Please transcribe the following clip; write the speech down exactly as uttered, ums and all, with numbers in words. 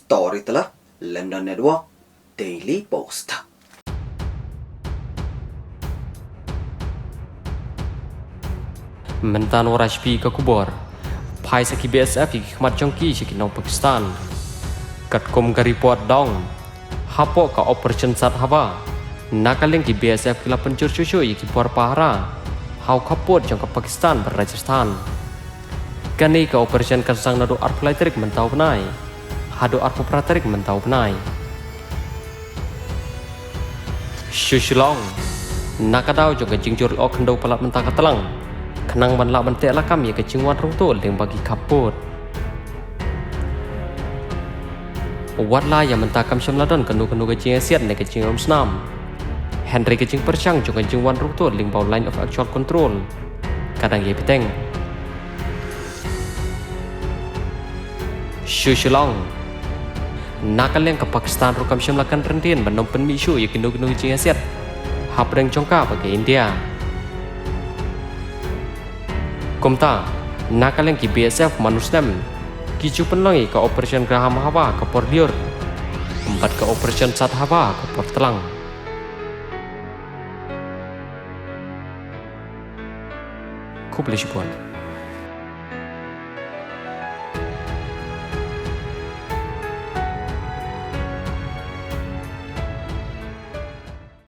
Tori tala, London Network, Daily Post. Mynta ngan ïa shim ka khubor. Phai sa ki B S F ïa ki khmat jong ki sha ki nong Pakistan. Katkum ka report dang, hapoh ka Operation Sadhawa, na ka liang ki B S F ki la pynjur shuh shuh ïa ki bor pahara ha u khappud jong ka Pakistan bad Rajasthan. Kane ka operation kan sdang naduh arphew lai tarik mynta u bnai haduh arphew phra tarik mynta u bnai. Sha Shillong, na ka daw jong ka jingjur lyoh khyndew palat mynta ka tlang, khnang ban lah ban teh lakam ïa ka jingwan rung tuh lyngba ki khappud. Wat la ïa mynta kam shym la don kano kano ka jingïasiat ne ka jingïarum snam, hynrei ka jingpyrshang jong ka jingwan rung tuh lyngba u Line of Actual Control ka dang ïai bteng. Sha Shillong, na ka liang ka Pakistan ruh kam shym la kren ryntih ban ym pynmih shuh ïa kino kino ki jingïasiat hapdeng jong ka bad ka India. Kumta, na ka liang ki B S F man u snem ki ju pynlong ïa ka Operation Graham Hawa ka por lyiur bad ka Operation Sadhawa ka por tlang. Khublei shibun.